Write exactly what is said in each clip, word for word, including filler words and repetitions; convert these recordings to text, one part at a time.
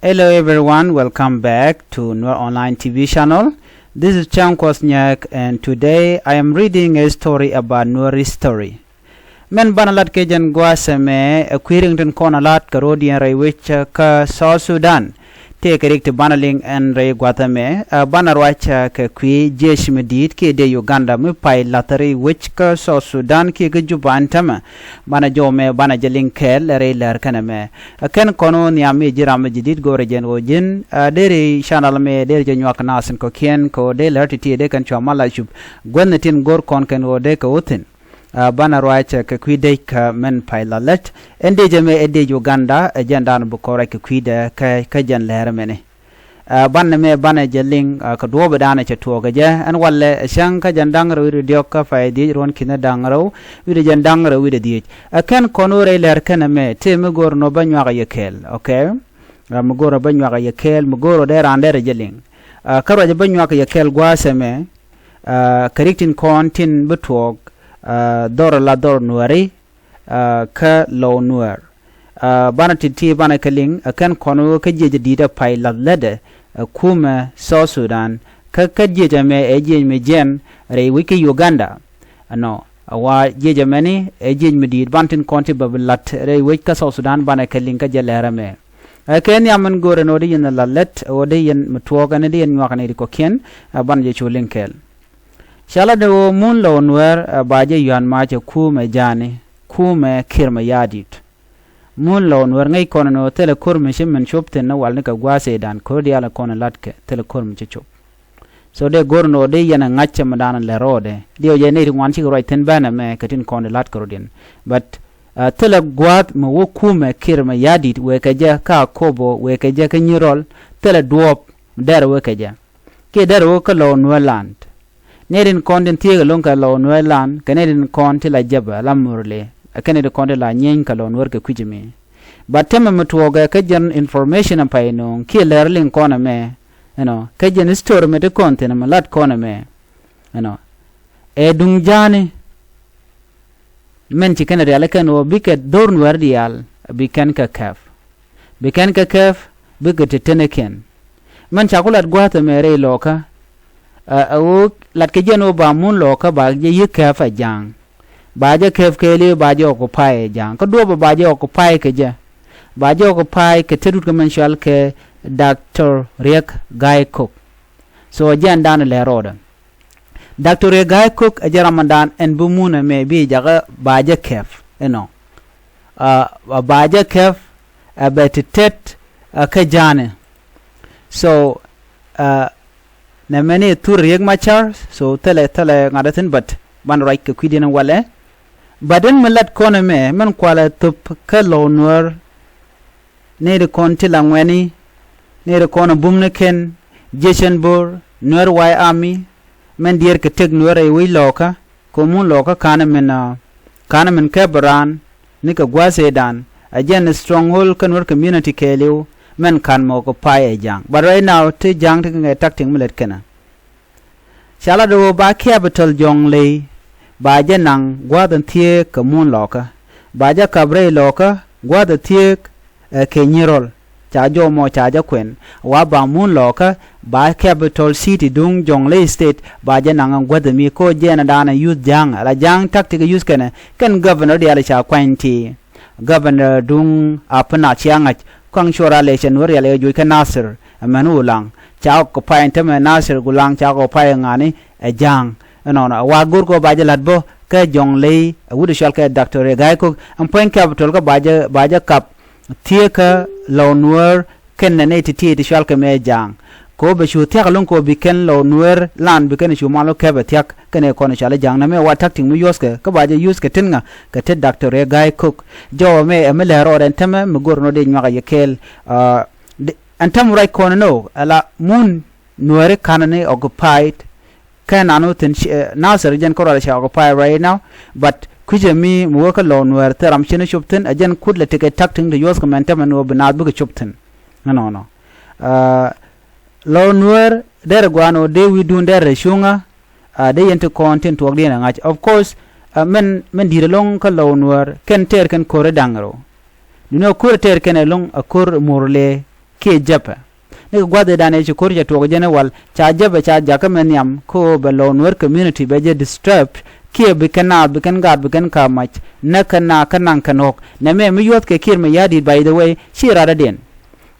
Hello everyone, welcome back to Nuer Online T V channel. This is Chang Kwasniak, and today I am reading a story about Nuer history. Mɛn banɛ lat kɛ jɛn gua̱a̱th ɛmɛ, ɛ kui̱ riɛŋ tin kɔn a lat kɛ ro̱diɛn rɛy wec kä South Sudan. Tëëkɛ rik ti banɛ liŋ ɛn rɛy gua̱a̱th ɛmɛ, ɛ banɛ ruac kɛ kui̱ jiec mi di̱i̱t kiɛ dee Uganda mi pay lath rɛy wec kä South Sudan kiɛ kä Juba ɛn täämɛ. Banɛ jɔw mɛ banɛ jɛ liŋ kɛɛl ɛ rɛy läär kɛn ɛmɛ. Ɛ kɛn kɔn wä nhiam mi ji̱ ram mi ji̱ di̱t go̱rɛ jɛn ɣöö ji̱n, ɛ deri channel mɛ deri jɛ nyuak naath in kɔ̱kiɛn kɛ ɣöö dee lär ti̱ti̱ dee kɛn cua mal a cup. Guäthni tin go̱r kɔn kɛn ɣöö dee kɛ wä thi̱n. Ɛ banɛ ruac kɛ kui̱ dec kä mɛn pay lath lät. Ɛn dec ɛmɛ ɛ dec Uganda, ɛ jɛn dan bi kɔn ruac kɛ kui̱dɛ kä, kä jɛn läär ɛmɛni. Ɛ banɛ mɛ banɛ jɛ liŋ, ɛ kɛ duɔ̱ɔ̱p ɛ danɛ cɛ tuɔɔk ɛ jɛ. Ɛn walɛ ɛ cäŋ kä jɛn da̱ŋ rɛw wi̱cdɛ diɔ̱k kä pay dhiec ruɔ̱n ki̱n da̱ŋ rɛw wi̱cdɛ jɛn da̱ŋ rɛw wi̱cdɛ dhiec. Ɛ kɛn kɔn wä rɛy läär kɛn ɛmɛ tëë mi go̱r nɔ bä nyuak ɛ yɛ kɛɛl, okay? Ɛ mi go̱r nɔ bä nyuak ɛ yɛ kɛɛl, mi go̱r ɔ dee raan derɛ jɛ liŋ. Ɛ kä ruac bä nyuak ɛ yɛ kɛɛl gua̱a̱th ɛmɛ, ɛ kɛ rik tin kɔn tin bi tuɔɔk, ɛ dhɔr la dhɔr Nuääri, ɛ kä Lɔw Nuäär. Ɛ banɛ ti̱ti̱ banɛ kɛ liŋ, ɛ kɛn kɔn wä kä jiec di̱i̱t ɛ pay lath lätdɛ, ɛ kumɛ South Sudan. Kä, kä jiec ɛmɛ ɛ jiec mi jiɛn rɛy wec kä Uganda. Ɛnɔ, ɛ wa jiec ɛmɛni ɛ jiec mi di̱i̱t banɛ tin kɔn ti bä bi la̱t rɛy wec kä South Sudan banɛ kɛ liŋ kä jɛ läär ɛmɛ. Ɛ kɛ nhiam min go̱o̱rɛ ni ɣöö di yɛn la̱t lät, ɣöö di yɛn mi tuɔɔk ɛn di yɛn nyuak ni ri kɔ̱kiɛn, ɛ banɛ jɛ cu liŋ kɛɛl. Ca lat ni ɣöö mun Lɔw Nuäär, ɛ ba jɛ yua̱n mac ɛ kumɛ ja̱a̱ni, kumɛ Kiir Mayardit. Mun Lɔw Nuäär ŋäc kɔn ni ɣöö thilɛ ko̱r mi ci min cop thi̱n ni wal ni kɛ gua̱a̱th ëëdan ko̱r diaal kɔn la̱tkɛ thilɛ ko̱r mi ci cop. So dee go̱r ni ɣöö dee yɛn ɛ ŋa̱c cɛ mi da̱a̱n lɛ rɔɔdɛ. Diɛw jɛ nɛy ti ŋuan cikɛ ruac thi̱n bänɛ mɛ kɛ tin kɔn di la̱t kɛ rɔ̱diɛn. But, ɛ thilɛ gua̱a̱th mi wä kumɛ Kiir Mayardit wëë kɛ jɛ kä Akobo wëë kɛ jɛ kä Nyirol, thilɛ duɔ̱ɔ̱p derɛ wä kɛ jɛ. Kiɛ derɛ wä kä Lɔw Nuäär land. Nɛy tin kɔn tin thieek ɛlɔ̱ŋ kɛ Lɔw Nuäär land kɛ nɛy tin kɔn ti la jäpɛ la Murle. Ɛ kɛn nɛy tin kɔn ti la nyieny kɛ Lɔw Nuäär kɛ kui̱c mi. But täämɛ mi tuɔɔkɛ kä jɛn information ɛn pay nööŋ kiɛ läär liŋ kɔn ɛmɛ. Ɛnɔ, kä jɛn story mi ti kɔn thi̱n mi lat kɔn ɛmɛ. Ɛnɔ, ɛ duŋ ja̱a̱ni. Mɛn ci kɛn rialikä ni ɣöö bikɛ dho̱r Nuäär diaal bi kɛn kɛ kɛp. Bi kɛn kɛ kɛp bikɛ te tenikiɛn. Mɛn ca ku lat gua̱a̱th ɛmɛ rɛy Lɔkä. Ɛ, ɛ ɣöö lat kɛ jɛn ɣöö ba mun Lɔkä ba jɛ yi̱k kɛp ɛ Ja̱a̱ŋ. Ba jɛ kɛp kɛɛliw ba jɛ occupy ɛ Ja̱a̱ŋ. Kä duɔ̱ɔ̱pɛ ba jɛ occupy kɛ jɛ. Ba jɛ occupy kɛ tetdut kɛ mɛn cɔal kɛ Doctor Riek Gai Kok. So jɛn dan lɛ rɔɔdɛ. Doctor Riek Gai Kok ɛ jɛ ram ɛn dan ɛn bi mun ɛmɛ bi jakä ba jɛ kɛp, you know. Ɛ, ba jɛ kɛp, ɛ bɛ ti tet, ɛ kä ja̱a̱ni. So, ɛ, nɛ mɛni thur Riek Machar, so thilɛ, thilɛ ŋa̱t ɛ thi̱n, but ban ruac kɛ kui̱diɛn walɛ. But in mi lat kɔn ɛmɛ, mɛn kualɛ thop kä Lɔw Nuäär, nɛy ti kɔn ti la ŋuɛ̈ni, nɛy ti kɔn a bum ni kɛn, Jiecɛn Bo̱r, Nuer White Army, mɛn diɛɛr kɛ tëk Nuer rɛy wec Lɔkä, kɛ mun Lɔkä ka̱n min, ah, ka̱n min kɛp raan, ni kɛ gua̱a̱th ëëdan, ɛ jɛn stronghold kä Nuer community kɛɛliw, mɛn ka̱n mɛ occupy ɛ Ja̱a̱ŋ. But right now, ti Ja̱a̱ŋ ti kɛ ŋɛ tactic mi lät kɛnɛ. Ca lat ɣöö ba capital Jɔŋley ba jɛ naŋ gua̱a̱th in thieek kɛ mun Lɔkä. Ba jɛ kap rɛy Lɔkä gua̱a̱th in thieek, ɛ, kɛ Nyirol. Ca jɔw mɔ ca jɛ kuɛn. Wa ba mun Lɔkä ba capital city duŋ Jɔŋley state ba jɛ naŋ gua̱a̱th in mi ko̱ jɛɛn in daanɛ youth Ja̱a̱ŋ. La Ja̱a̱ŋ tactic youth kɛnɛ. Kɛn governor diaal ca kuany ti. Governor duŋ Apina cia ŋa̱c kɔaŋ cuɔr a lɛ cɛ Nuer rial ɛ joc kä Nasir, ɛ mɛn Ulaŋ. Ca occupy ɛn tämɛ Nasir Gulaŋ ca occupy ɛ ŋa̱ni ɛ Ja̱a̱ŋ. Ɛnɔnɔ ɛ wa go̱r kɔ ba jɛ la̱t bä kä Jɔŋley ɛ wut ɛ cɔal kɛ Doctor Riek Gai Kok ɛn puɔ̱ny capital kä ba jɛ, ba jɛ kap thieekä Lɔw Nuäär kɛn nɛ nɛy ti ti ti cɔal kɛ mɛ Ja̱a̱ŋ. Kɛ ɣöö bɛ cu thia̱k ɛlɔ̱ŋ kɛ ɣöö bi kɛn Lɔw Nuäär lan bi kɛn cu mal wä kɛpɛ thia̱k kɛn ɛ kɔn cɔal i̱ Ja̱a̱ŋ nɛmɛ wa tactic mi yuɔ̱thkɛ kä ba jɛ use kɛ tin ŋa kɛ ti Doctor Riek Gai Kok. Jɔwä mɛ ɛ mi lɛr rɔɔdɛ ɛn tämɛ mi go̱r nɔ dee nyuak a yɛ kɛɛl. Ah, ɛn tämɛ ruac kɔn ni nɔ ala mun Nuääri ka̱n ni occupied. Kɛ nan wä thi̱n, eh, Nasir jɛn kä rual ca occupy right now. But kui̱cɛ mi mi wä kä Lɔw Nuäär thil ram cin cop thi̱n ɛ jɛn kut lɛ tekɛ tactic ti yuɔ̱thkɛ mɛn tämɛ ni wä bi naath bikɛ cop thi̱n. Ɛnɔnɔ. Ah, Lɔw Nuäär derɛ gua̱a̱n ɣöö dee wi̱i̱dun derɛ cuŋä, ah, dee yɛn ti kɔn tin tuɔɔkdiɛn ɛ ŋa̱c. Of course, ah, mɛn, mɛn di̱i̱t ɛlɔ̱ŋ kä Lɔw Nuäär kɛn tɛɛr kɛn ko̱r i̱ da̱ŋ rɛw. Duundɛ ko̱r tɛɛr kɛn ɛlɔ̱ŋ a ko̱r Murle, kiɛ jäpɛ. Ni kɛ gua̱th ëëdan ëë ci ko̱r cɛ tuɔɔk jɛn ɛ wal ca jäpɛ ca jakä mɛ nhiam kä ɣöö bɛ Lou Nuer community bɛ jɛ disturb kiɛ bi kɛn naath bi kɛn gaat bi kɛn ka̱a̱p mac näk kɛn naath kä naŋ kɛn ɣɔ̱k. Nɛmɛ mi yuɔ̱th kɛ Kiir Mayardit, by the way, ci rat dɔ̱diɛn.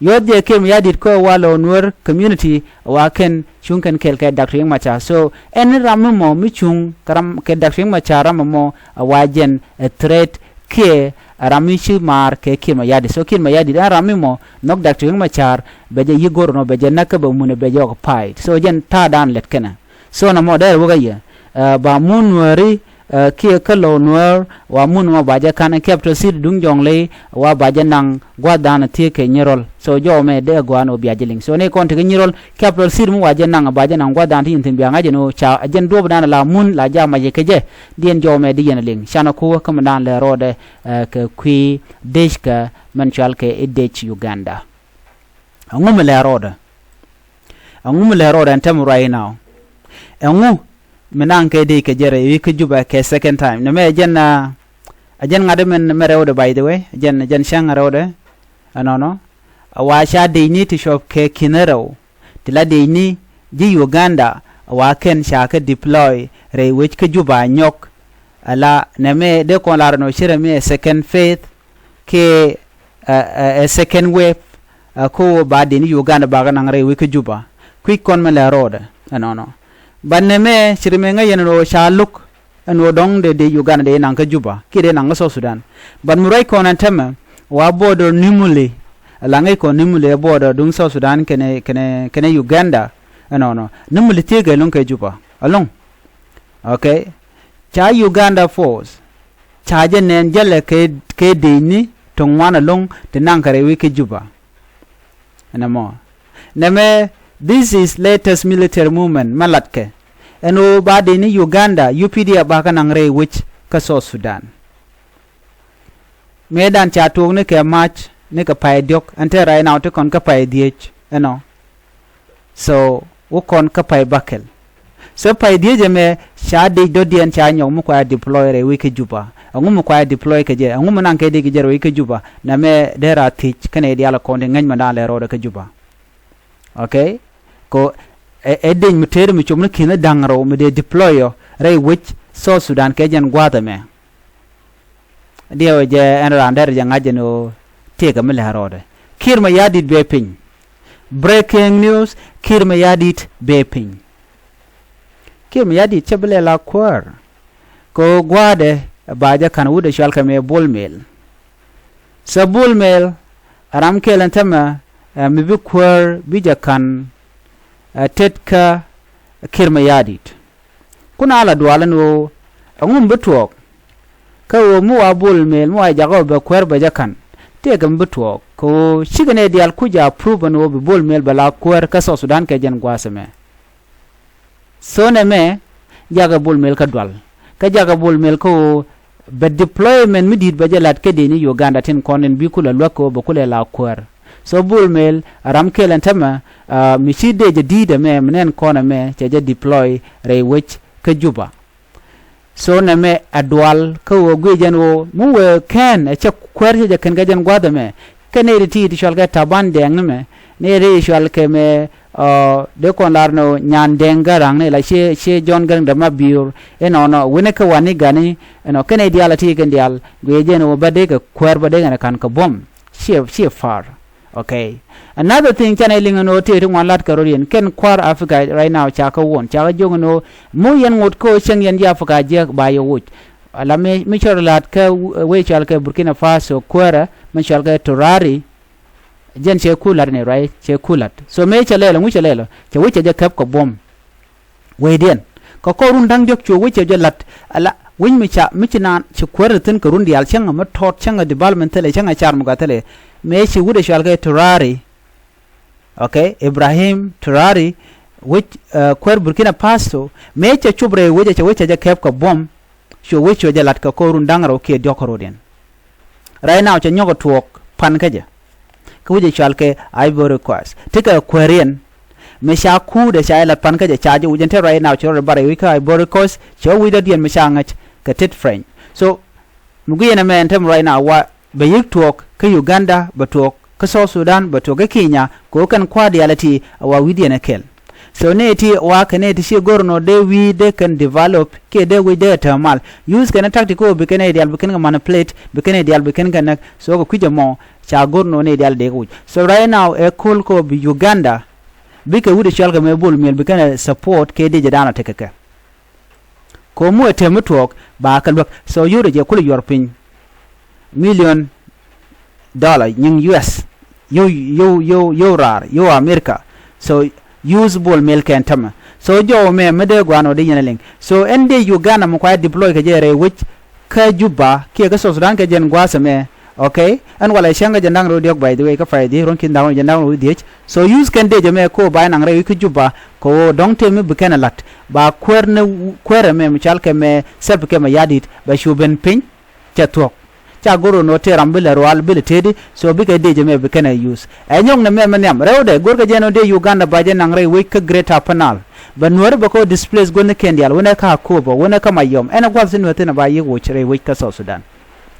Yuɔ̱th jɛ Kiir Mayardit kä wa Lou Nuer community wa kɛn cuŋ kɛn kɛɛl kɛ Doctor Riek Machar. So ɛn ram mi mɔ mi cuŋ kɛ ram kɛ Doctor Riek Machar ram mɔ a wa jɛn ɛ threat kiɛ ram mi ci maar kɛ Kiir Mayardit. So Kiir Mayardit ɛn ram mi mɔ nhɔk Doctor Riek Machar bɛ jɛ yi̱ go̱r nɔ bɛ jɛ näk kä bɛ mun bɛ jɛ occupied. So jɛn ta̱a̱dan lɛt kɛnɛ. So nɔmɔ dɛr wä kä yɛ, ɛ, ba mun Nuääri, ɛ, kiɛ kä Lou Nuäär wa mun mɔ ba jɛ ka̱n capital city duŋ Jonglei wa ba jɛ naŋ gua̱thdan thiee kɛ Nyirol. So jɔw mɛ dee gua̱a̱n ɔ bia jɛ liŋ. So ni kɔn ti kɛ Nyirol capital city mi wa jɛ naŋ ba jɛ naŋ gua̱thdan ti nyin thi̱n bia ŋa̱c ɛn ɣöö ca jɛn duɔ̱ɔ̱pdan la mun la jɛ a mac kɛ jɛ. Diɛn jɔw mɛ di yɛn liŋ. Canɛ ku kä mi dan lɛ rɔɔdɛ, ɛ, kɛ kui̱ dec kɛ mɛn cual kɛ i̱ dec Uganda. Ɛŋu mi lɛ rɔɔdɛ? Ɛŋu mi lɛ rɔɔdɛ ɛn tɛm right now? Ɛŋu mi naŋ kɛ dec kɛ jɛ rɛy wi̱i̱ kä Juba kɛ second time? Nɛmɛ ɛ jɛn, a, ɛ jɛn ŋa̱t min mɛ rɛwdɛ, by the way, ɛ jɛn, ɛ jɛn cäŋ rɛwdɛ. Ɛnɔnɔ. A wa ca decni ti cuɔp kɛ ki̱n rɛw ti la decni ji̱ Uganda a wa kɛn ca kɛ deploy rɛy wec kä Juba nyɔk. Ala nɛmɛ dee kɔn lar ɛn ɣöö ci rɛ mi ɛ second phase kɛ, ɛ, ɛ, ɛ second wave, ɛ, kä ɣöö ba decni Uganda bakɛ naŋ rɛy wec kä Juba. Kui̱c kɔn mi lɛ rɔɔdɛ ɛnɔnɔ. But nɛmɛ ci rɛ mi ŋäc yɛn ɛn ɣöö ca lo̱k ɛn ɣöö dɔ̱ŋ dee dec Uganda dee naŋ kä Juba kiɛ dee naŋ kä South Sudan. But mi ruac kɔn ɛn tɛmɛ wa border Nimule. Ala ŋäc kɔn Nimule ɛ border duŋ South Sudan kɛnɛ, kɛnɛ, kɛnɛ Uganda. Ɛnɔnɔ Nimule thiee gɛ lo̱ŋ kɛ Juba ɛlɔ̱ŋ. Okay. Ca Uganda force ca jɛ nɛn jälɛ kɛ, kɛ decni ti ŋuan ɛlɔ̱ŋ ti naŋ kɛ rɛy wec kä Juba. Ɛnɛmɔ. Nɛmɛ, this is latest military movement mɛ latkɛ ɛn ɣöö ba decni Uganda, U P D F, bakɛ naŋ rɛy wec kä South Sudan. Mëëdan ca tuɔɔk ni kɛ mac ni kɛ pay diɔ̱k ɛn te right now ti kɔn kä pay dhieec ɛnɔ. So wä kɔn kä pay bäkɛl. So pay dhieec ɛmɛ ca dec dɔ̱diɛn ca nyɔk mi kua deploy rɛy wec kä Juba. Ɛŋu mi kua deploy kɛ jɛ? Ɛŋu mi naŋ kɛ dec kɛ jɛ rɛy wec kä Juba? Nɛmɛ dee ra thiec kɛnɛ diaal kɔn ti ŋäc mɛ da̱a̱n lɛ rɔɔdɛ kä Juba. Okay. Kɛ ɣöö ɛ, ɛ dec mi teeri mi cop ni ki̱n da̱ŋ rɛw mi dee deploy ɔ rɛy wec South Sudan kɛ jɛn gua̱a̱th ɛmɛ. Diɛw jɛ ɛn raan derɛ jɛ ŋa̱c ɛn ɣöö tëëkɛ mi lɛ rɔɔdɛ. Kiir Mayardit bɛ piny. Breaking news, Kiir Mayardit bɛ piny. Kiir Mayardit cɛ bi lɛ la kuäär. Kɛ ɣöö gua̱a̱dɛ ba jɛ ka̱n wut ɛ cual kɛ mɛ Bol Mel. Sɛ Bol Mel ɛ ram kɛl ɛn tämɛ, ɛ, mi bi kuäär bi jɛ ka̱n, ɛ, tet kä Kiir Mayardit. Kun a la dual ɛn ɣöö ɛŋu mi bi tuɔɔk kä ɣöö mi wa Bol Mel mi wa jakä bɛ kuäär bɛ jɛ ka̱n. Tëëkɛ mi bi tuɔɔk kɛ ɣöö cikɛ nɛy diaal kuc a prove ɛn ɣöö bi Bol Mel bɛ la kuäär kä South Sudan kɛ jɛn gua̱a̱th ɛmɛ. So nɛmɛ jakɛ Bol Mel kä dual. Kä jakɛ Bol Mel kä ɣöö bɛ deployment mi di̱i̱t bɛ jɛ la̱t kä dëëcni Uganda tin kɔn in bi kulɛ luäk kɛ ɣöö bɛ kulɛ la kuäär. So Bol Mel a ram kɛl ɛn tämɛ, ah, mi ci dëëc ɛ di̱i̱t ɛmɛ mi nɛn kɔn ɛmɛ cɛ jɛ deploy rɛy wec kä Juba. So nɛmɛ a dual kä ɣöö guic jɛn ɣöö mi wëë kɛn ɛ cɛ kuäär cɛ jɛ kɛn kɛ jɛn gua̱th ɛmɛ. Kɛ nɛy ti ti cɔal kɛ Taban Dɛŋ ni mɛ, nɛy ti cɔal kɛ mɛ, ɔ, dee kɔn lar ni ɣöö Nyan Dɛŋ Garaŋ ni la ciɛ, ciɛ John Garang de Mabior. Inɔnɔ wi̱ni kɛ wani gani, inɔ kɛ nɛy diaal a ti kɛn diaal guic jɛn ɣöö bä dee kɛ kuäär bä dee kɛn ka̱n kɛ buɔ̱m. Ciɛ, ciɛ far. Okay. Another thing, canɛ liŋ ɛn ɣöö tëë ti ŋuan la̱t kɛ rɔ̱diɛn kɛn kua̱r Africa right now ca kɛ wuɔ̱n ca kɛ jiök ɛn ɣöö mi yɛn ŋot kä ɣöö cäŋ yɛn ji̱ Africa jiäk ba yɛ woc. Ala mi, mi cɔr la̱t kä wec cɔal kɛ Burkina Faso kuäärä mi cɔal kɛ Torari. Jɛn cɛ ku la̱t ni, right, cɛ ku la̱t. So mëë cɛ lɛl ɛŋu cɛ lɛl ɔ cɛ wec cɛ jɛ käp kɛ buɔ̱m. Wecdiɛn kɛ kɔr run da̱ŋ diɔ̱k cu wec cɛ jɛ la̱t. Ala wec mi ca mi ci naan ci kuäär thi̱n kɛ run diaal cäŋ mi tɔt cäŋ development thilɛ cäŋ car mi gɔaa thilɛ. Mëë ci wut ɛ cɔal kɛ Torari. Okay, Ibrahim Torari wec, eh, kuäär Burkina Faso mëë cɛ cop rɛy wec ɛ cɛ wec cɛ jɛ kɛp kɛ buɔ̱m. Cu wec cu jɛ la̱t kɛ kɔr run da̱ŋ rɛw kiɛ diɔ̱k kɛ rɔ̱diɛn. Right now cɛ nyɔk ɛ tuɔɔk pan kä jɛ. Kä wi̱cɛ cual kɛ Ivory Coast. Tekɛ kuääriɛn mi ca kuut ɛ ca jɛ lat pan kä jɛ ca jɛ wi̱c ɛn te right now cɛ rɔ bar ɛ wi̱c kä Ivory Coast cɛ wi̱c dɔ̱diɛn mi ca ŋäc kɛ tet French. So mi guic ɛn ɛmɛ ɛn tem right now wa bɛ yi̱k tuɔɔk kä Uganda bɛ tuɔɔk kä South Sudan bɛ tuɔk kä Kenya kɛ ɣöö kɛn kua̱r diaal ɛ ti ɛ wa wi̱i̱diɛn ɛ kɛl. So nɛy ti wa kɛ nɛy ti ci go̱r nɔ dee wi̱i̱ dee kɛn develop kiɛ dee wi̱c dee ɛ tääm mal. Use kɛn ɛ tactic kɛ ɣöö bi kɛn nɛy diaal bi kɛn kɛ manipulate, bi kɛn nɛy diaal bi kɛn kɛ näk. So kɛ kui̱c ɛmɔ ca go̱r nɔ nɛy diaal dee kɛ wi̱c. So right now ɛ ko̱l kɛ ɣöö bi Uganda bikɛ wut ɛ cɔal kɛ mɛ Bol Mel bi kɛn ɛ support kɛ dee jɛ da̱a̱n ɔ tekɛ kɛ. Ko̱mu ɛ tɛm mi tuɔɔk ba kɛ luäk. So yio̱w rɛ jɛ kulɛ yuɔr piny million dollar nyiŋ U S. Yio̱w, yio̱w, yio̱w, yio̱w raar, yio̱w America. So use Bol Mel kɛn tämɛ. So jɔw mɛ mi dee gua̱a̱n ɔ dee yɛn a liŋ. So ɛn dee Uganda mi kuay deploy kɛ jɛ rɛy wec kä Juba kiɛ kä South Sudan kɛ jɛn gua̱a̱th ɛmɛ. Okay, ɛn walɛ cäŋ kä jɛn da̱ŋ rɛw diɔ̱k, by the way, kä pay di ruɔ̱n ki̱n da̱ŋ rɛw jɛn da̱ŋ rɛw wi̱cdɛ. So use kɛn dee jɛ mɛ ko ba naŋ rɛy wec kä Juba kɛ ɣöö dɔ̱ŋ tëë mi bi kɛn ɛ la̱t ba kuäär ni kuäär ɛmɛ mi cɔal kɛ mɛ Salva Kiir Mayardit bɛ cu ben piny. Cɛ thuɔ̱k. Ca go̱r ɣöö nɔ tëë ram bi lɛ rual bi lɛ tëëdi, so bikɛ dee jɛ mɛ bi kɛn ɛ use. Ɛ nyɔk ni mɛ mi nhiam rɛwdɛ go̱rkɛ jɛ nɔ dee Uganda ba jɛ naŋ rɛy wec kä Greater Upper Nile. Bɛ Nuääri bɛ kɔ displace guäthnikiɛn diaal, wänɛ kä Akobo, wänɛ kä Mayom, ɛn ɛ gua̱th ti Nuäär thi̱n ɛ ba yiëk woc rɛy wec kä South Sudan.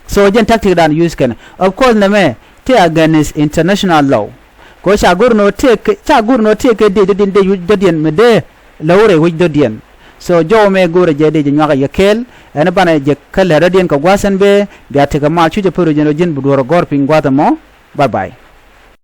So jɛn tactic dan use kɛn. Of course nɛmɛ tëë against international law. Kɛ ɣöö ca go̱r nɔ tëë kɛ, ca go̱r nɔ tëë kɛ dee dɔ̱diɛn, dee dɔ̱diɛn mi dee lɛ wä rɛy wec dɔ̱diɛn. So jɔw mɛ go̱rɛ jɛ dee jɛ nyuak a yɛ kɛɛl. Ɛn banɛ jɛ kä lɛ dɔ̱diɛn kɛ gua̱th ɛn bee bia tekɛ mal cucɛ pär jiɛn rɔ ji̱n bi duɔ̱ɔ̱r ɛ gɔ̱r piny gua̱th ɛmɔ. Bye bye.